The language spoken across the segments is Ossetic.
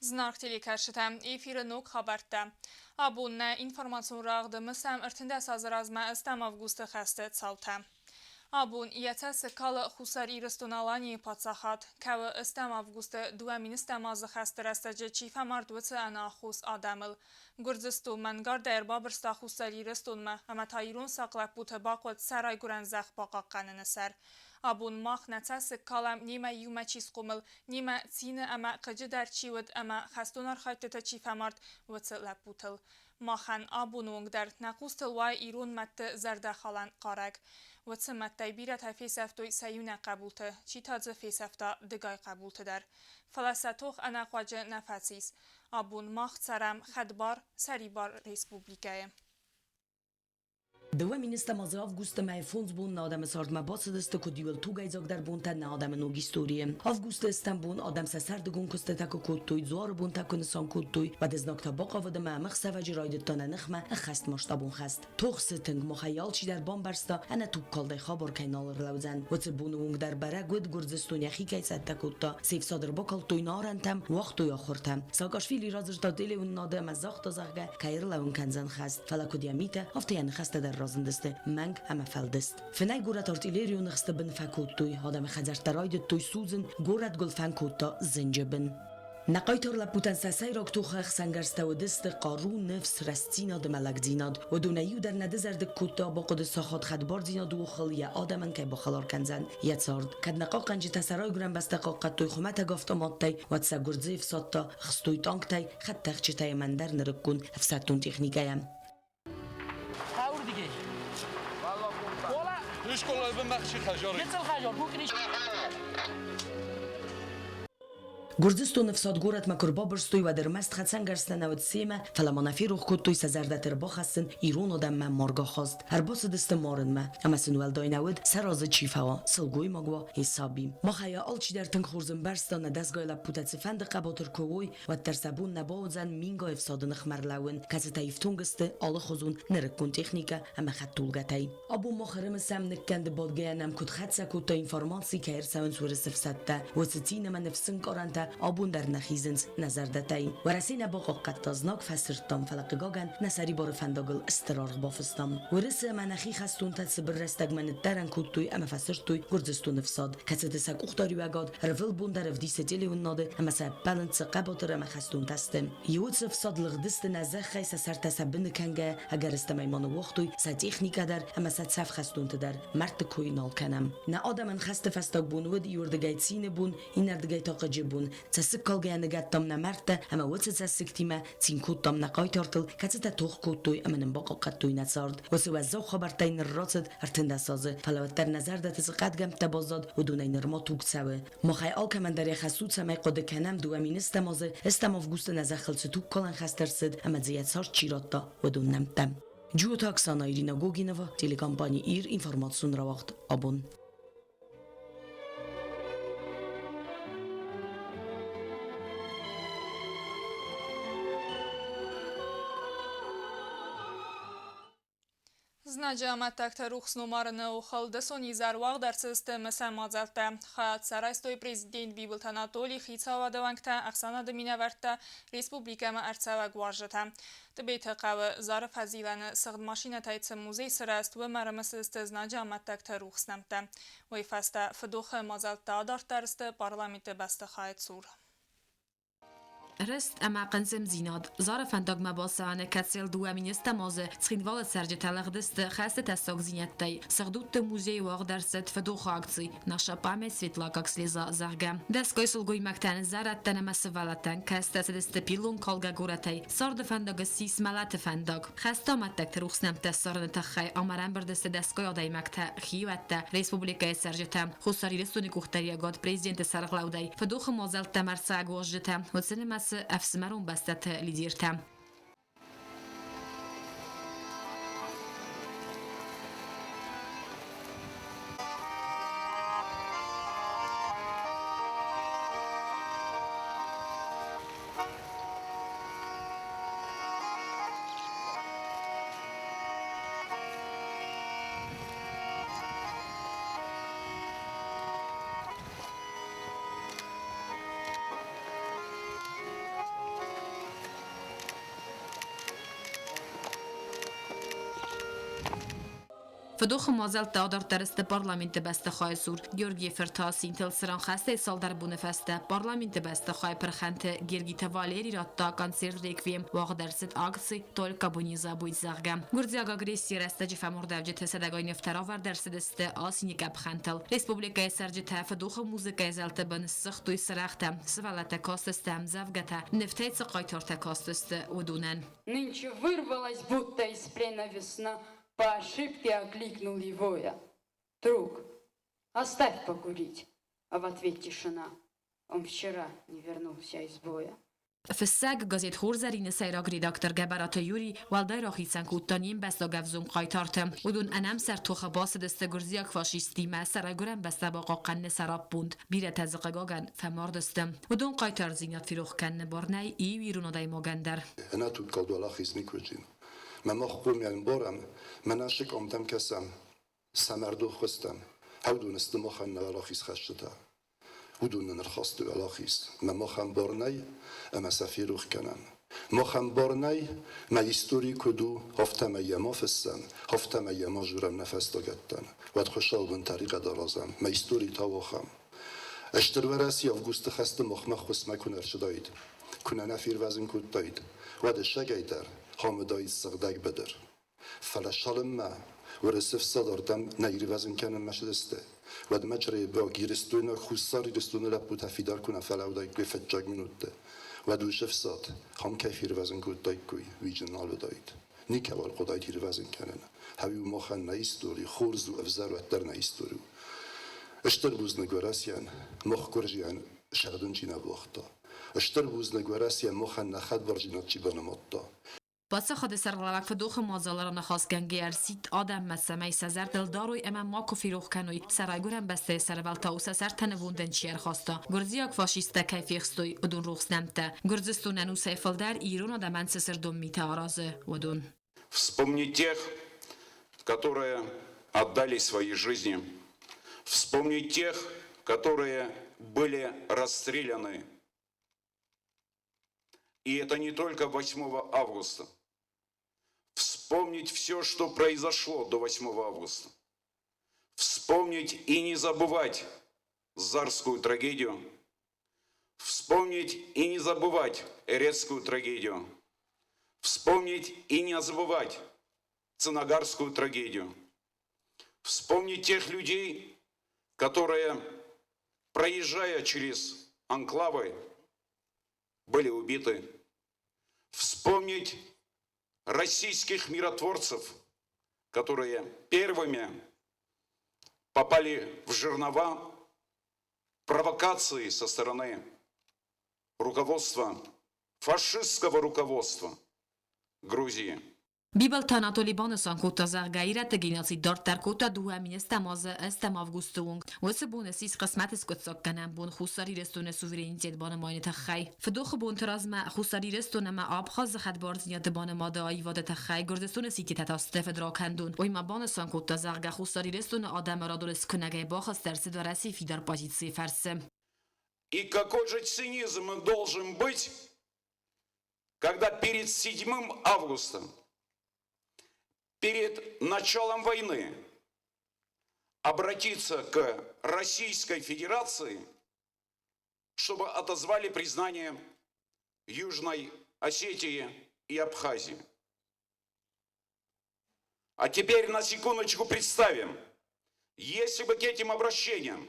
Зынаргъ телекӕсджытӕ, эфиры ног хабӕрттӕ. Абон нӕ информацион рӕгъды мысӕм 13 азы размӕ ӕстӕм августы хӕсты цаутӕ. Абон йӕ цӕссыг калы Хуссар Ирыстон-Аланийы паддзахад, кӕуы ӕстӕм августы 2010 азы хӕсты рӕстӕджы чи фӕмард, уыцы ӕнаххос адӕмыл. Гуырдзыстон мӕнгардӕй ӕрбабырста Хуссар Ирыстонмӕ ӕмӕ та ирон сахъ лӕппуты бахъуыд сӕ райгуырӕн зӕхх бахъахъхъӕныны сӕр. Абон мах нӕ цӕссыг калӕм, немӕ иумӕ чи схъомыл, немӕ цины ӕмӕ хъыджы дӕр чи уыд ӕмӕ хӕстон архайдтыты чи фӕмард, уыцы лӕппутыл. Махӕн абоны онг дӕр нӕ хъустыл уайы ирон мӕдты зӕрдӕхалӕн хъарӕг. Уыцы мӕдтӕй бирӕтӕ фесӕфтой сӕ иунӕг хъӕбулты, чи та дзы фесӕфта дыгай хъӕбулты дӕр. Фӕлӕ сӕ тох ӕнӕхъуаджы нӕ фӕцис. Абон мах цӕрӕм хӕдбар, сӕрибар республикӕйы. 2010 азы августы мӕйы фондз бон нӕ адӕмы цардмӕ бацыдысты, куыд иуыл тугӕйдзагдӕр бонтӕ нӕ адӕмы ног историйы. Августы ӕстӕм бон адӕм сӕ сӕрдыгон куыстытӕ куы кодтой, дзуары бонтӕ куы нысан кодтой, уӕд знӕгтӕ бахъавыд ӕмӕ ӕмӕхсӕвӕджы райдыдта нӕ ныхмӕ ӕххӕстмасштабон хӕст. Тох сытынг, махӕй алчидӕр бамбӕрста, ӕнӕ тугкалдӕй хабар кӕй нал ӕрлӕудзӕн. Уыцы боны онг дӕр бӕрӕг уыд, Гуырдзыстон йӕхи кӕй цӕттӕ кодта, се фсад ӕрбакалдтой нӕ арӕнтӕм, уагътой ахуыртӕ. Саакашвили радзырдта телеуынынады ӕмӕ загъта, зӕгъгӕ, кӕй ӕрлӕууын кӕндзӕн хӕст, фӕлӕ куыд йӕ митӕ, афтӕ йӕ ныхӕстӕ дӕр разындысты мӕнг ӕмӕ фӕлдыст. Фынӕй горӕт артиллерион ӕхсты бын фӕкодтой, адӕмы хӕдзӕрттӕ райдыдтой судзын, горӕт гуылфӕн кодта зынджы бын. Нӕ хъайтар лӕппутӕн сӕ сӕйраг тохы ӕхсӕнгӕрзтӕ уыдысты хъару, ныфс, рӕстдзинад ӕмӕ лӕгдзинад. Уыдонӕй иу дӕр нӕ дызӕрдыг кодта, бахъуыды сахат хӕдбардзинады охыл йӕ адӕмӕн кӕй бахӕлар кӕндзӕн йӕ цард. Кӕд нӕ хъахъхъӕнджытӕ сӕ райгуырӕн бӕстӕ хъахъхъӕдтой хуымӕтӕг автоматтӕй, уӕд сӕ гуырдзыйы фсад та хстой танктӕй, хӕдтӕхджытӕй ӕмӕ ӕндӕр нырыккон ӕфсӕддон техникӕйӕ. Хӕурдыгей. Гуырдзыстоны фсад горӕтмӕ куы рбабырстой, уӕд ӕрмӕст хӕцӕнгӕрзтӕ нӕ уыд семӕ, фӕлӕ ма нӕ ферох кодтой сӕ зӕрдӕты ӕрбахӕссын ирон адӕммӕ маргахаст. Ӕрбацыдысты марынмӕ, ӕмӕ сын уӕлдай нӕ уыд, сӕ разы чи фӕуа, сылгоймаг уа, йе саби. Махӕй алчидӕр тынг хорз ӕмбӕрста, нӕ дӕсгай лӕппутӕ цыфӕнды хъӕбатыр куы уой, уӕддӕр сӕ бон нӕ бауыдзӕн мингай ӕфсады ныхмӕ ӕрлӕууын, кӕцытӕ ифтонг сты алыхуызон нырыккон техникӕ ӕмӕ хӕдтулгӕтӕй. Абон мах ӕрымысӕм ныккӕнды бадгӕйӕ нӕм куыд хӕццӕ кодта информаци, кӕй ӕрцӕуынц уырысы ӕфсӕдтӕ, уыцы цин ӕмӕ ныфсы нкъарӕнтӕ абон дӕр нӕ хизынц нӕ зӕрдӕтӕй. Уӕрӕсе нӕ бахъахъхъӕдта, знаг фӕсырдтам, фӕлӕ хъыгагӕн, нӕ сӕрибары фӕндагыл стыр аргъ бафыстам. Уырысы ӕмӕ нӕхи хӕстонтӕ цыбыр рӕстӕгмӕ ныддӕрӕн кодтой ӕмӕ фӕсырдтой Гуырдзыстоны фсад, кӕцыты сӕ къухдариуӕгад ӕрвылбон дӕр ӕвдисы телеуынынады ӕмӕ сӕ ӕппӕлынц цы хъӕбатыр ӕмӕ хӕстонтӕ сты. Иуы ӕфсад лыгъдысты нӕ зӕххӕй сӕ сӕртӕ сӕ быны кӕнгӕ, ӕгӕрыстӕмӕй ма ныууагътой сӕ техникӕ дӕр ӕмӕ сӕ цӕф хӕстонты дӕр мӕрдты кой нал кӕнӕм. Нӕ адӕмӕн хӕсты фӕстаг бон уыд иуырдыгӕй цины бон, иннӕрдыгӕй та хъыджы бон. Цӕссыгкалгӕйӕ ныгӕдтам нӕ мӕрдтӕ ӕмӕ уыцы цӕссыгтимӕ цин кодтам нӕ хъайтартыл, кӕцытӕ тох кодтой ӕмӕ нын бахъахъхъӕдтой нӕ цард. Уыцы уӕззау хабӕрттӕй ныррацыд 13 азы, фӕлӕ уӕддӕр нӕ зӕрдӕты цы хъӕдгӕмттӕ баззад, уыдонӕй нырма туг цӕуы. Махӕй алкӕмӕн дӕр йӕ хӕс у, цӕмӕй хъуыды кӕнӕм, 2010 азы ӕстӕм августы нӕ зӕххыл цы тугкалӕн хӕст ӕрцыд ӕмӕ дзы йӕ цард чи радта, уыдон нӕмттӕ. Джиоты Оксана, Ирина Гогинова, телекомпани «Ир», информацион рауагъд «Абон». Знаджы амӕттӕгты рухс номарыны охыл дысон изӕр уагъд ӕрцыдысты мысӕн мадзӕлттӕ. Хайад сӕ райстой президент Бибылты Анатоли, хицауады уӕнгтӕ, ӕхсӕнады минӕвӕрттӕ, республикӕмӕ ӕрцӕуӕг уазджытӕ. Тъбеты хъӕуы Зары фӕзилӕны сыгъд машинӕтӕй цы музей сырӕзт, уым ӕрымысыдысты знаджы амӕттӕгты рухс нӕмттӕ. Уый фӕстӕ фыдохы мадзӕлттӕ адарддӕр сты парламенты бӕстыхайы цур. Рыст ӕмӕ хъынцъымдзинад. Зары фӕндагмӕ бацӕуӕны кӕцыйыл 2010 азы Цхинвалы цӕрджытӕ лыгъдысты хӕсты тӕссагдзинӕдтӕй. Сыгъдудты музейы уагъд ӕрцыд фыдохы акци «Наша память светла как слеза», зӕгъгӕ. Дӕсгай сылгоймӕгтӕн, зӕрӕдтӕн ӕмӕ сывӕллӕттӕн кӕстӕ цыдысты пиллон калгӕ горӕтӕй. Царды фӕндаг ссис мӕлӕты фӕндаг. Хӕсты амӕттӕгты рухс нӕмттӕ ссарыны тыххӕй ам ӕрӕмбырд сты дӕсгай адӕймӕгтӕ, хиуӕттӕ, республикӕйы цӕрджытӕ, Хуссар Ирыстоны къухдариуӕгад президенты сӕргълӕудӕй, фыдохы мадзӕлттӕм ӕрцӕуӕг уазджытӕ, уыцы нымӕцы ӕфсымӕрон бӕстӕты лидертӕ. Фыдохы мадзӕлттӕ адарддӕр сты парламенты бӕстыхайы цур. Георгийы фырт асинтыл цыран хӕстӕй цалдӕр боны фӕстӕ парламенты бӕстыхайы пырхӕнты Гергиты Валери радта концерт-реквием, уагъд ӕрцыд акци «Только бы не забыть», зӕгъгӕ. Гуырдзиаг агрессийы рӕстӕджы фӕмардуӕвджыты сӕдӕгай нывтӕ равӕрд ӕрцыдысты асины къӕпхӕнтыл. Республикӕйы цӕрджытӕ фыдохы музыкӕйы зӕлты бын ссыгътой цырӕгътӕ, сывӕллӕттӕ кастысты ӕмдзӕвгӕтӕ, нывтӕй цы хъайтартӕ кастысты, уыдонӕн. Нынче вырвалась будто из плена весна, по ошибке окликнул его я. Друг, оставь покурить, а в ответ тишина. Он вчера не вернулся из боя. Фыссӕг, газет «Хурзӕрин»-ы сӕйраг редактор Гӕбӕраты Юрий уӕлдай рахицӕн кодта не мбӕстаг ӕвзонг хъайтарты. Уыдон ӕнӕмсӕр тохы бацыдысты гуырдзиаг фашисттимӕ сӕ райгуырӕн бӕстӕ бахъахъхъӕныны сӕраппонд. Бирӕтӕ дзы, хъыгагӕн, фӕмард сты. Уыдон хъайтардзинад ферох кӕныны бар нӕй иу ирон адӕймагӕн дӕр. Ӕнӕтугкалд уӕлахиз никуы уыди. Мӕ мах хъомӕн барӕм, мӕнӕ сыкъамтӕм кӕсӕм, сӕ мӕрдох хуызтӕм. Уыдон сты махӕн нӕ уӕлахизхӕсджытӕ. Уыдон нын ӕрхастой уӕлахиз. Мӕ махӕн бар нӕй, ӕмӕ сӕ ферох кӕнӕм. Махӕн бар нӕй, мӕ истори куыд у, афтӕмӕй йӕ ма фыссӕм, афтӕмӕй йӕ ма дзурӕм нӕ фӕстагӕттӕн. Уӕд Хуыцауы бын тӕригъӕд аразӕм, мӕ истори та у ахӕм. Стыр Уӕрӕсе августы хӕсты махмӕ ххуысмӕ куы нӕ рцыдаид, куы нӕ нӕ фервӕзын кодтаид, уӕд ӕцӕгӕй дӕр хамыдаид сыгъдӕг быдыр. Фӕлӕ цалынмӕ Уырысы фсад ардӕм нӕ ирвӕзын кӕнынмӕ цыдысты, уӕдмӕ Чъребаг ирыстойнаг Хуссар Ирыстоны лӕппутӕ фидар куы нӕ фӕлӕууыдаиккой фыццаг минутты, уӕд уыцы фсад хам кӕй фервӕзын кодтаиккой, уый зын нал уыдаид. Никӕуал хъуыдаид ирвӕзын кӕнын. Ӕви махӕн нӕ истори хорз у, ӕвзӕр уӕддӕр нӕ истори у. Стыр бузныг Уӕрӕсейӕн, мах гуырдзиан сӕгъдын чи нӕ уагъта. Стыр бузныг Уӕрӕсейӕн, махӕн нӕ хӕдбардзинад чи банымадта. Паддзахады сӕргълӕууӕг фыдохы мадзалы раныхасгӕнгӕ ӕрсидт адӕммӕ, цӕмӕй сӕ зӕрдыл дарой ӕмӕ макуы ферох кӕной, сӕ райгуырӕн бӕстӕйы сӕрвӕлтау сӕ сӕртӕ нывондӕн чи ӕрхаста, гуырдзиаг фашисттӕ кӕй фехстой, уыдон рухс нӕмттӕ. Гуырдзыстонӕн усӕй фылдӕр ирон адӕмӕн цы сырдон митӕ аразы, уыдон. Вспомни тех, которые отдали свои жизни. Вспомни тех, которые были расстреляны. И это не только 8 августа. Вспомнить все, что произошло до 8 августа. Вспомнить и не забывать Зарскую трагедию. Вспомнить и не забывать Эрецкую трагедию. Вспомнить и не забывать Цинагарскую трагедию. Вспомнить тех людей, которые, проезжая через анклавы, были убиты. Вспомнить российских миротворцев, которые первыми попали в жернова провокации со стороны руководства, фашистского руководства Грузии. Бибылты Анатоли банысан кодта, зӕгъгӕ, ирӕтты геноцид дарддӕр кодта 2007 азы ӕстӕм августы онг. Уыцы бон ссис хъысмӕты скъуыддзаггӕнӕн бон Хуссар Ирыстоны суверенитет банымайыны тыххӕй. Фыдохы бонты размӕ Хуссар Ирыстон ӕмӕ Абхазы хӕдбардзинады банымады аивады тыххӕй Гуырдзыстоны сидтытӕ та сты фыдракӕндон. Уый ма банысан кодта, зӕгъгӕ, Хуссар Ирыстоны адӕмы радон скуынӕгӕй бахызт ӕрцыд Уӕрӕсейы фидар позицийы фӕрцы. И какой же цинизм должен быть, когда перед 7 августа, перед началом войны, обратиться к Российской Федерации, чтобы отозвали признание Южной Осетии и Абхазии. А теперь на секундочку представим, если бы к этим обращениям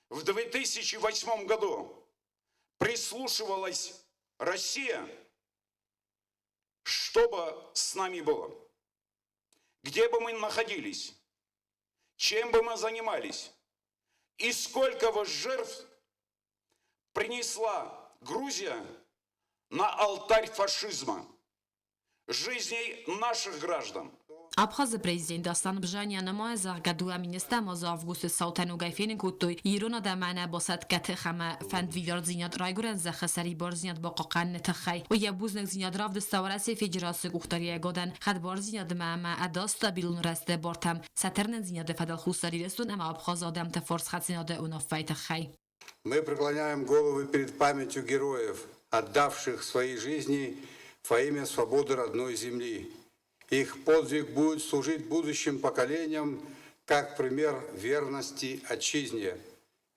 в 2008 году прислушивалась Россия, что бы с нами было? Где бы мы находились? Чем бы мы занимались? И сколько бы жертв принесла Грузия на алтарь фашизма, жизней наших граждан – Абхазы президент Аслан Бжания нымайы, зӕгъгӕ, 2007 азы августы цаутӕ ногӕй фенын кодтой, ирон адӕмӕн ӕнӕбасӕтгӕ тых ӕмӕ фӕндвидардзинад райгуырӕн зӕххы сӕрибардзинад бахъахъхъӕныны тыххӕй. Уый йӕ бузныгдзинад равдыста Уӕрӕсейы Федерацийы къухдариуӕгадӕн хӕдбардзинадмӕ ӕмӕ ӕдас стабилон рӕзты бартӕм сӕ тырнындзинады фӕдыл Хуссар Ирыстон ӕмӕ Абхазы адӕмты фарсхӕцынады уынаффӕйы тыххӕй. Мы преклоняем головы перед памятью героев, отдавших свои жизни во имя свободы родной земли. Их подвиг будет служить будущим поколениям как пример верности отчизне,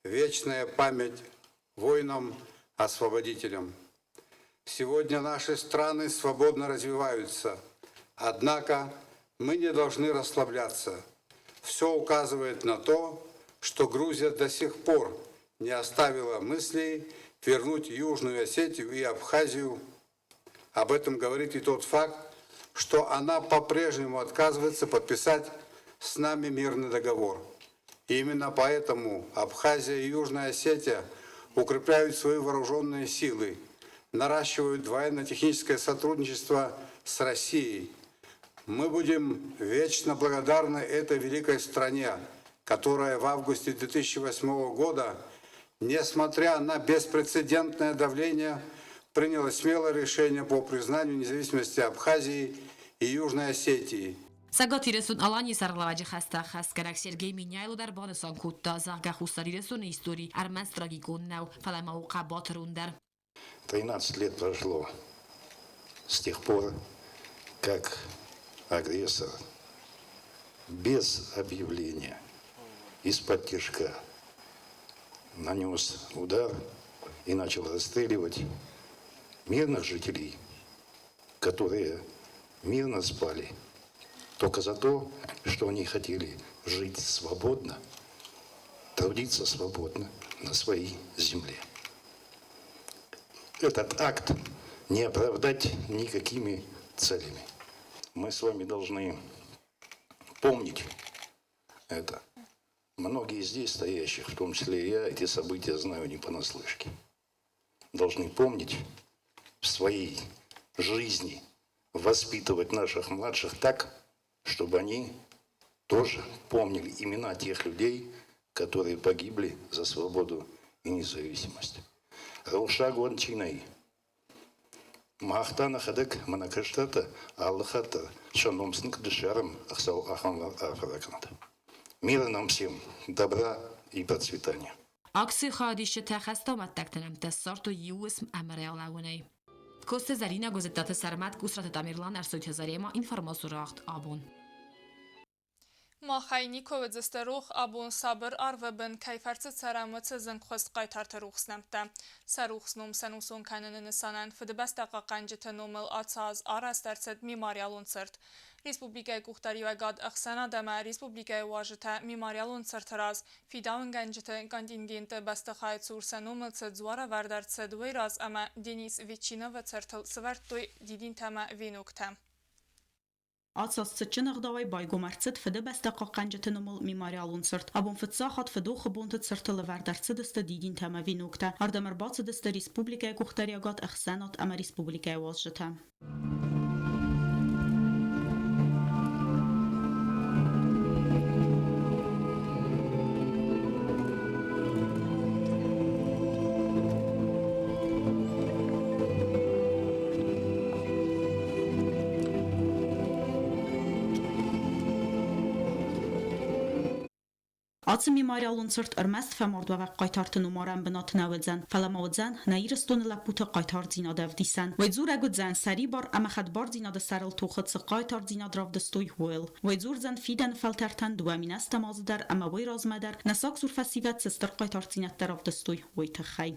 вечная память воинам-освободителям. Сегодня наши страны свободно развиваются, однако мы не должны расслабляться. Все указывает на то, что Грузия до сих пор не оставила мыслей вернуть Южную Осетию и Абхазию. Об этом говорит и тот факт, что она по-прежнему отказывается подписать с нами мирный договор. И именно поэтому Абхазия и Южная Осетия укрепляют свои вооруженные силы, наращивают военно-техническое сотрудничество с Россией. Мы будем вечно благодарны этой великой стране, которая в августе 2008 года, несмотря на беспрецедентное давление, приняла смелое решение по признанию независимости Абхазии и Южной Осетии. Цӕгат Ирыстон-Аланийы сӕргълӕууӕджы хӕстӕ ӕххӕстгӕнӕг Сергей Меняйло дӕр банысан кодта, зӕгъгӕ, Хуссар Ирыстоны истори ӕрмӕст трагикон нӕу, фӕлӕ ма у хъӕбатырон дӕр. 13 лет прошло с тех пор, как агрессор без объявления исподтишка нанес удар и начал расстреливать мирных жителей, которые мирно спали, только за то, что они хотели жить свободно, трудиться свободно на своей земле. Этот акт не оправдать никакими целями. Мы с вами должны помнить это. Многие здесь стоящих, в том числе и я, эти события знаю не понаслышке. Должны помнить в своей жизни, воспитывать наших младших так, чтобы они тоже помнили имена тех людей, которые погибли за свободу и независимость. Рухсаг уӕнт чи нӕй. Мах та нӕхӕдӕг мӕнӕ кӕстӕртӕ алы хатт дӕр сӕ ном сын куыд ссарӕм, Хуыцау ахӕм арфӕ ракӕнӕд. Мира нам всем, добра и процветания. Акцийы хайадисджытӕ хӕсты амӕттӕгты нӕмттӕ ссардтой иу уысм ӕмӕ рӕлӕуынӕй. Коцты Зӕринӕ, Гуызыдтаты Сӕрмӕт, Къусраты Тамерлан, Ӕрсойты Заремӕ, информацион рагъд абон. Махӕй никуы уыдзысты рох, абон сабыр арвы бын кӕй фӕрцы цӕрӕм, уыцы зынгхуыст хъайтарты рухс нӕмттӕ. Сӕ рухс ном сӕнусон кӕныны нысанӕн Фыдыбӕстӕ хъахъхъӕнджыты номыл ацы аз арӕзт ӕрцыд мемориалон цырт. Республикӕйы къухдариуӕгад ӕхсӕнад ӕмӕ республикӕйы уазджытӕ мемориалон цырты раз фидауынгӕнджыты контингенты бӕстыхайы цур сӕ номыл цы дзуарӕвӕрд ӕрцыд, уый раз ӕмӕ Денис Ветчиновы цыртыл сывӕрдтой дидинтӕ ӕмӕ веноктӕ. Ацы аз цытджын ӕгъдауӕй байгом ӕрцыд Фыдыбӕстӕ хъахъхъӕнджыты номыл мемориалон цырт. Абон фыццаг хатт фыдохы бонты цырты лӕвӕрд ӕрцыдысты дидинтӕ ӕмӕ веноктӕ. Ардӕм ӕрбацыдысты республикӕйы къухдариуӕгад, ӕхсӕнад ӕмӕ республикӕйы уазджытӕ. Ацы мемориалон цырт ӕрмӕст фӕмардуӕвӕг хъайтарты номарӕн бынат нӕ уыдзӕн, фӕлӕ ма уыдзӕн нӕ Ирыстоны лӕппуты хъайтардзинады ӕвдисӕн. Уый дзурӕг уыдзӕн, сӕрибар ӕмӕ хӕдбардзинады сӕрыл тохы цы хъайтардзинад равдыстой, ууыл. Уый дзурдзӕн фидӕны фӕлтӕртӕн 2010 азы дӕр ӕмӕ уый размӕ дӕр нӕ сагсур фӕсивӕд цы стыр хъайтардзинӕдтӕ равдыстой, уый тыххӕй.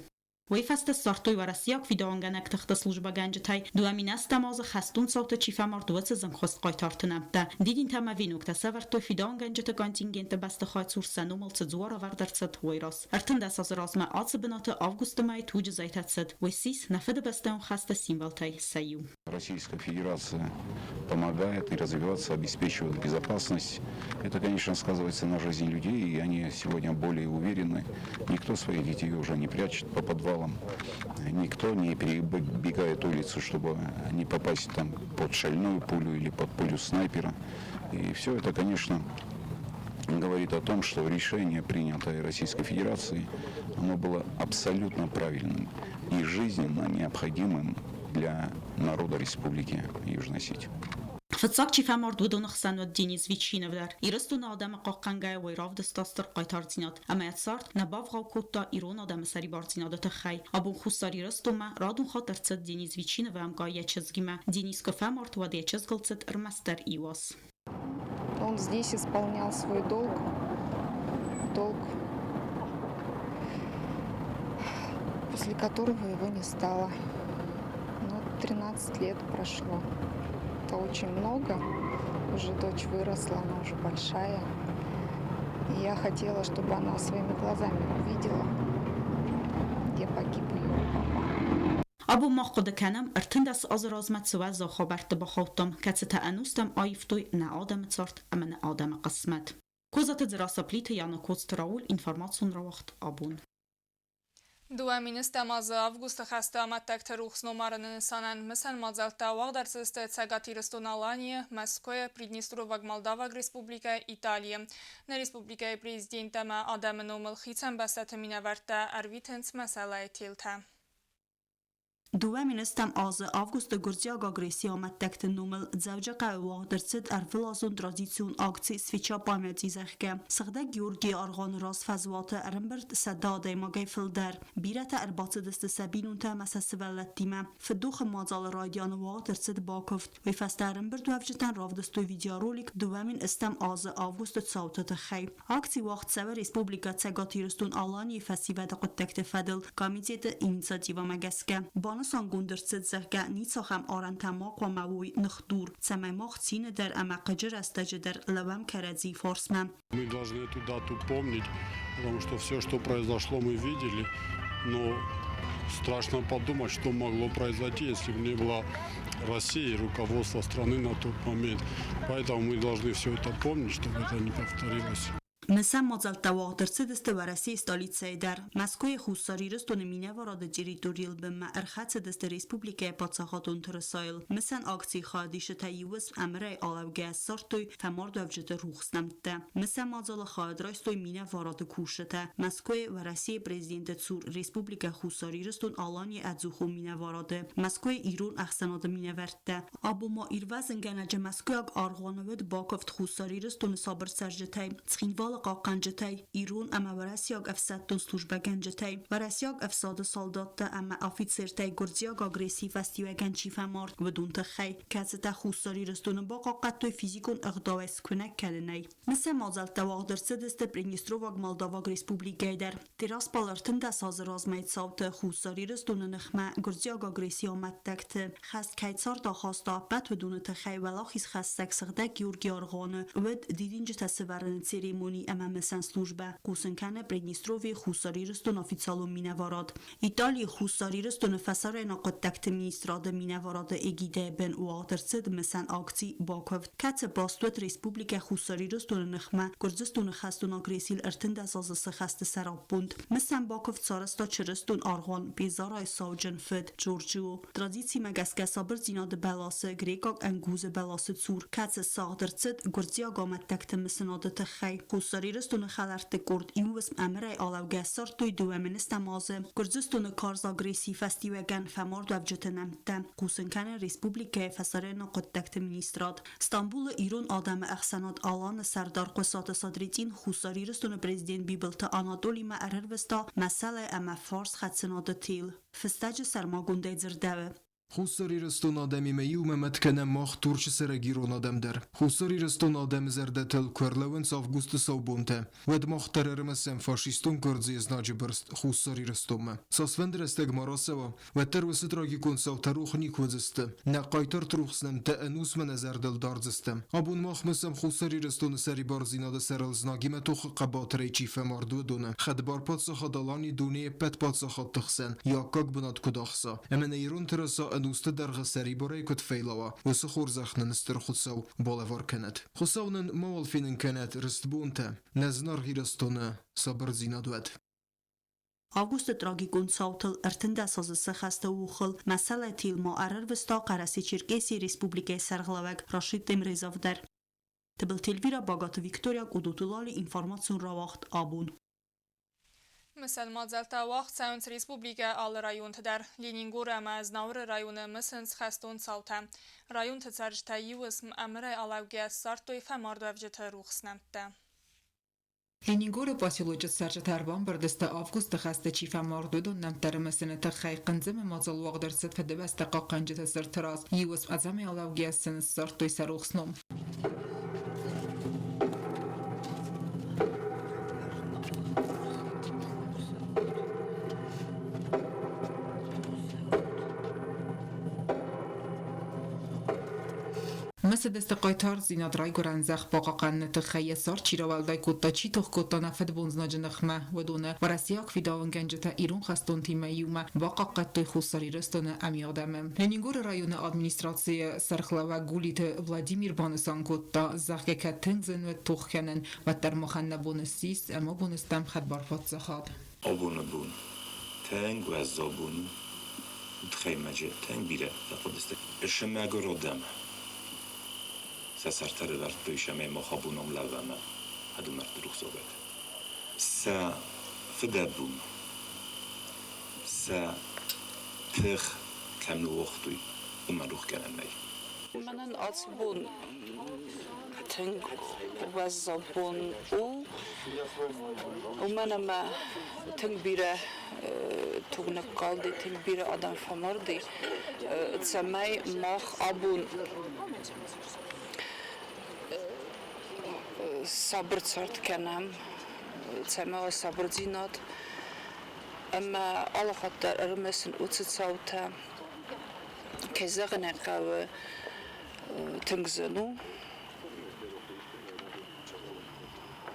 Уый фӕстӕ ссардтой уӕрӕсейаг фидауынгӕнӕг тыхты службӕгӕнджытӕй 2010 азы хӕстон цауты чи фӕмард, уыцы зынгхуыст хъайтарты нӕмттӕ. Дидинтӕ ӕмӕ веноктӕ сӕвӕрдтой фидауынгӕнджыты контингенты бӕстыхай цур сӕ номыл цы дзуарӕвӕрд ӕрцыд, уый раз. 13 азы размӕ ацы бынаты августы мӕйы туджы зӕйтӕ цыд. Уый ссис нӕ Фыдыбӕстӕйон хӕсты символтӕй сӕ иу. Российская Федерация помогает и развиваться, обеспечивает безопасность. Это, конечно, сказывается на жизни людей, и они сегодня более уверены. Никто своих детей уже не прячет по подвалам, никто не перебегает улицу, чтобы не попасть там под шальную пулю или под пулю снайпера. И все это, конечно, говорит о том, что решение, принятое Российской Федерацией, оно было абсолютно правильным и жизненно необходимым для народа Республики Южная Осетия. Фыццаг чи фӕмард, уыдоны хсӕн уыд Денис Ветчинов дӕр. Ирыстоны адӕмы хъахъхъӕнгӕйӕ уый равдыста стыр хъайтардзинад ӕмӕ йӕ цард нӕ бавгъау кодта ирон адӕмы сӕрибардзинады тыххӕй. Абон Хуссар Ирыстонмӕ радон хатт ӕрцыд Денис Ветчиновы ӕмкъай йӕ чызгимӕ. Денис куы фӕмард, уӕд йӕ чызгыл цыд ӕрмӕстдӕр иу аз. Он здесь исполнял свой долг, долг, после которого его не стало. Ну, 13 лет прошло. Это очень много. Уже дочь выросла, она уже большая. И я хотела, чтобы она своими глазами увидела, где погиб ее папа. Абон мах хъуыды кӕнӕм, 13 азы размӕ цы уӕззау хабӕртты бахаудтам, кӕцытӕ ӕнустӕм аивтой нӕ адӕмы цард ӕмӕ нӕ адӕмы хъысмӕт. Козаты Дзерассӕ, Плиты Яна, Коцты Рауль, информацион рауагъд «Абон». 2010 азы августы хӕсты амӕттӕгты рухс номарыны нысанӕн мысӕн мадзӕлттӕ уагъд ӕрцыдысты Цӕгат Ирыстон-Аланийы, Мӕскуыйы, Приднестроваг Молдаваг Республикӕйы, Италийы. Нӕ республикӕйы президент ӕмӕ адӕмы номыл хицӕн бӕстӕты минӕвӕрттӕ ӕрвитынц мӕсӕллӕйы телтӕ. 2010 азы августы гуырдзиаг агрессийы амӕттӕгты номыл Дзӕуджыхъӕуы уагъд ӕрцыд ӕрвылазон традицион акци «Свеча памяти», зӕгъгӕ. Сыгъдӕг Георгийы аргъуаны раз фӕзуаты ӕрӕмбырд 100 адӕймагӕй фылдӕр. Бирӕтӕ ӕрбацыдысты сӕ бинонтӕ ӕмӕ сӕ сывӕллӕттимӕ. Фыдохы мадзалы райдианы уагъд ӕрцыд бакуывд. Уый фӕстӕ ӕрӕмбырдуӕвджытӕн равдыстой видеоролик 2010 азы августы цауты тыххӕй. Акци уагъд цӕуы Республикӕ Цӕгат Ирыстон-Аланийы фӕсивӕды хъуыддӕгты фӕдыл комитеты инициативӕмӕ гӕсгӕ. Банысангонд ӕрцыд, зӕгъгӕ, ницахӕм арӕнтӕ ма хъуамӕ уой ныхдур, цӕмӕй мах цины дӕр ӕмӕ хъыджы рӕстӕджы дӕр лӕууӕм кӕрӕдзийы фарсмӕ. Мы должны эту дату помнить, потому что все, что произошло, мы видели, но страшно подумать, что могло произойти, если бы не было России, руководства страны на тот момент. Поэтому мы должны все это помнить, чтобы это не повторилось. Мысӕн мадзӕлттӕ уагъд ӕрцыдысты Уӕрӕсейы столицӕйы дӕр. Мӕскуыйы Хуссар Ирыстоны минӕварады территорийыл бынмӕ ӕрхӕцыдысты республикӕйы паддзахадон тырысайыл. Мысӕн акцийы хайадисджытӕ иу уысм ӕмырӕй алӕугӕ ссардтой фӕмардуӕвджыты рухс нӕмттӕ. Мысӕн мадзалы хайад райстой минӕварады кусджытӕ, Мӕскуыйы Уӕрӕсейы президенты цур Республикӕ Хуссар Ирыстон-Аланийы ӕдзухон минӕварады, Мӕскуыйы ирон ӕхсӕнады минӕвӕрттӕ. Абон ма ирвӕзынгӕнӕджы мӕскуыйаг аргъуаны уыд бакуывд Хуссар Ирыстоны сабыр цӕрджытӕй, Цхинвалы хъахъхъӕнджытӕй, ирон ӕмӕ уӕрӕсейаг ӕфсӕддон службӕгӕнджытӕй, уӕрӕсейаг ӕфсады салдаттӕ ӕмӕ афицертӕй гуырдзиаг агрессийы фӕстиуӕгӕн чи фӕмард, уыдон тыххӕй, кӕцытӕ Хуссар Ирыстоны бахъахъхъӕдтой физикон ӕгъдауӕй скуынӕг кӕнынӕй. Мысӕн мадзӕлттӕ уагъд ӕрцыдысты Приднестроваг Молдаваг Республикӕйы дӕр. Тираспол 13 азы размӕ цауты Хуссар Ирыстоны ныхмӕ гуырдзиаг агрессийы амӕттӕгты хӕст кӕй цард ахаста, ӕппӕт уыдоны тыххӕй уӕлахизхӕссӕг Сыгъдӕг Георгий аргъуаны уыд дидинджытӕ сӕвӕрыны церемони ӕмӕ мысӕн службӕ, хъусын кӕны Приднестровьейы Хуссар Ирыстоны официалон минӕварад. Италийы Хуссар Ирыстоны фӕсарӕйнаг хъуыддӕгты министрады минӕварады эгидӕйы бын уагъд ӕрцыд мысӕн акци «Бакуывд», кӕцы баст уыд Республикӕ Хуссар Ирыстоны ныхмӕ Гуырдзыстоны хӕстон агрессийыл 13 азы цы хӕсты сӕраппонд. Мысӕн бакуывд сарӕзта чырыстон аргъуан Пезарайы сауджын фыд Джорджио. Традицимӕ гӕсгӕ сабырдзинады бӕласы грекъаг ӕнгузы бӕласы цур, кӕцы сагъд ӕрцыд гуырдзиаг амӕттӕгты мысынады тыххӕй. Хуссар Ирыстоны хӕлӕртты къорд иу уысм ӕмырӕй алӕугӕ ссардтой 2 010 азы Гуырдзыстоны карз агрессийы фӕстиуӕгӕн фӕмардуӕвджыты нӕмттӕ, хъусын кӕны республикӕйы фӕсарӕйнаг хъуыддӕгты министрад. Стамбулы ирон адӕмы ӕхсӕнад Аланы сӕрдар Хъуысаты Садриддин Хуссар Ирыстоны президент Бибылты Анатолимӕ ӕрӕрвыста мӕсӕлӕй ӕмӕ фарсхӕцынады тел. Фыстӕджы сӕрмагондӕй дзырдӕуы: Хуссар Ирыстоны адӕмимӕ иумӕ мӕт кӕнӕм мах Турчы цӕрӕг ирон адӕм дӕр. Хуссар Ирыстоны адӕмы зӕрдӕтыл куы ӕрлӕууынц августы саубонтӕ, уӕд мах дӕр ӕрымысӕм фашистон гуырдзыйы знаджы бырст Хуссар Ирыстонмӕ. Цасфӕнды рӕстӕг ма рацӕуа, уӕддӕр уыцы трагикон цаутӕ рох никуы уыдзысты. Нӕ хъайтарты рухс нӕмттӕ ӕнусмӕ нӕ зӕрдыл дардзыстӕм. Абон мах мысӕм Хуссар Ирыстоны сӕрибардзинады сӕрыл знагимӕ тохы хъӕбатырӕй чи фӕмард, уыдоны. Хӕдбар паддзахад Алани дунейы ӕппӕт паддзахадты хсӕн йӕ аккаг бынат куыд ахса, ӕмӕ нӕ ирон тырыса ӕнусты дӕргъы сӕрибарӕй куыд фӕйлауа, уыцы хорзӕх нын Стыр Хуыцау балӕвар кӕнӕд. Хуыцау нын мауал фенын кӕнӕд рыстбонтӕ, нӕ зынаргъ Ирыстоны сабырдзинад уӕд. Августы трагикон цаутыл 13 азы сӕххӕсты охыл мӕсӕллӕй тел ма ӕрӕрвыста Хъӕрӕсе-Черкесийы республикӕйы сӕргълӕууӕг Рашид Темрезов дӕр. Тыбылты Эльвира, Багаты Виктория, Къудуты Лали, информацион рауагъд «Абон». Мысӕн мадзӕлттӕ уагъд цӕуынц республикӕйы алы районты дӕр. Ленингоры ӕмӕ Знауыры районы мысынц хӕстон цаутӕ. Районты цӕрджытӕ иу уысм ӕмырӕй алӕугӕйӕ ссардтой фӕмардуӕвджыты рухс нӕмттӕ. Ленингоры поселочы цӕрджытӕ ӕрбамбырд сты августы хӕсты чи фӕмард, уыдон нӕмттӕ ӕрымысыны тыххӕй. Хъынцъымы мадзал уагъд ӕрцыд Фыдыбӕстӕ хъахъхъӕнджыты цырты раз. Иу уысм ӕдзӕмӕй алӕугӕйӕ сын ссардтой сӕ рухс ном. Мысыдысты хъайтардзинад райгуырӕн зӕхх бахъахъхъӕныны тыххӕй йӕ цард чи рауӕлдай кодта, чи тох кодта нӕ фыдбон знаджы ныхмӕ, уыдоны. Уӕрӕсейаг фидауынгӕнджытӕ ирон хӕстонтимӕ иумӕ бахъахъхъӕдтой Хуссар Ирыстоны ӕмиадӕмы. Ленингоры районы администрацийы сӕргълӕууӕг Гулиты Владимир банысан кодта, зӕгъгӕ, кӕд тынг зын уыд тох кӕнын, уӕддӕр махӕн нӕ бон ссис ӕмӕ бон стӕм хӕдбар паддзахад. Абоны бон тынг уӕззау бон у, удхаймаджы тынг бирӕ фӕхъуыдысты. Сымӕгуыр адӕм сӕ сӕртӕ ӕрӕвӕрдтой цӕмӕй мах абон ам лӕууӕм адӕмӕртты рухсагад. Сӕ фыдӕбон, сӕ тых кӕм ныууагътой, уымӕн рох кӕнӕн нӕй. Мӕнӕн ацы бон тынг уӕззау бон у, уымӕн ӕмӕ тынг бирӕ туг ныккалди, тынг бирӕ адӕм фӕмарди, цӕмӕй мах абон сабыр цард кӕнӕм, цӕмӕй уа сабырдзинад ӕмӕ алыхатт дӕр ӕрымысын уыцы цаутӕ. Кӕй зӕгъын ӕй хъӕуы, тынг зын у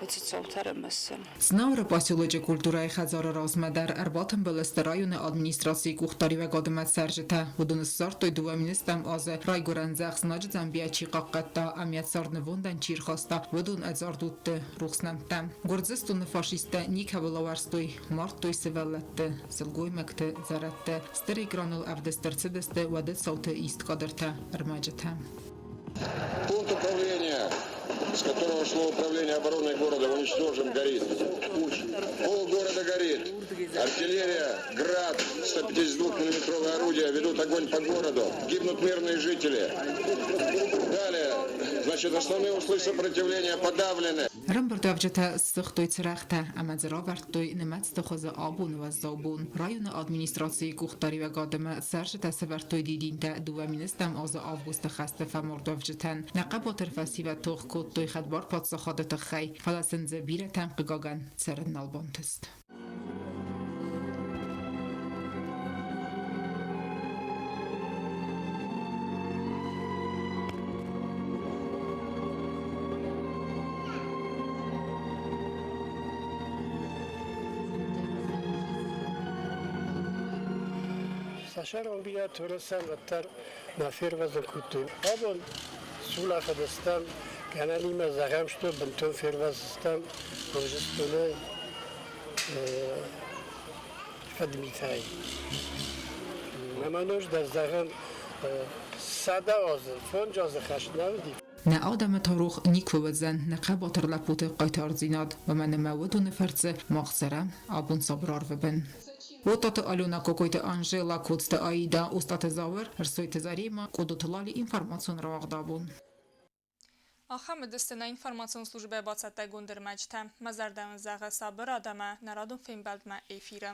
уыцы цаутӕ ӕрымысын. Знауыры поселочы культурӕйы хӕдзары размӕ дӕр ӕрбатымбыл сты районы администрацийы къухдариуӕгадмӕ цӕрджытӕ. Уыдон ссардтой 2007 азы райгуырӕн зӕхх знаджы Замбийӕ чи хъахъхъӕдта ӕмӕ царднывондӕн чи рхаста, уыдон ӕдзард удты рухс нӕмттӕ. Гуырдзыстоны фашисттӕ никӕуыл ауӕрстой, мардтой сывӕллӕтты, сылгоймӕгты, зӕрӕдты. Стыр экраныл ӕвдыст ӕрцыдысты уӕды цауты ист кадртӕ, ӕрмӕджытӕ. Пункт управления, с которого шло управление обороной города, уничтожен, горит. Пол города горит. Артиллерия, град, 152-миллиметровое орудие ведут огонь по городу. Гибнут мирные жители. Далее, значит, основные узлы сопротивления подавлены. Ӕрӕмбырдуӕвджытӕ ссыгътой цырӕгътӕ ӕмӕ дзы равӕрдтой нымӕцты хуызы абоны уӕззау бон. Районы администрацийы къухдариуӕгадимӕ цӕрджытӕ сӕвӕрдтой дидинтӕ 2007 азы августы хӕсты фӕмардуӕвджытӕн. Нӕ хъӕбатыр фӕсивӕд тох кодтой хӕдбар паддзахады тыххӕй, фӕлӕ сын дзы бирӕтӕн, хъыгагӕн, цӕрын нал бантыст. Сӕ бирӕ турӕсӕн уӕддӕр нӕ фервӕзын кодтой. Абон сулӕфыдыстӕм, гӕнӕнимӕ зӕгъӕм, что бынтон фервӕзтыстӕм Гуырдзыстоны фыдмитӕй. Ӕмӕ ноджы дӕр зӕгъӕм, 100 азы, 5 азы хӕст нӕ уыди. Нӕ адӕмы та рох никуы уыдзӕн нӕ хъӕбатыр лӕппуты хъайтардзинад, уымӕн ӕмӕ уыдоны фӕрцы мах цӕрӕм абон сабыр арвы бын. Отаты Алена, Кокойты Анжела, Коцты Аида, Остъаты Зауыр, Ӕрсойты Зарема, Къодоты Лали, информацион рауагъд абон. Ахӕм уыдысты нӕ информацион службӕйы бацӕттӕгонд ӕрмӕджытӕ. Мӕ зӕрдӕ уын зӕгъы сабырад ӕмӕ нӕ радон фембӕлдмӕ эфиры.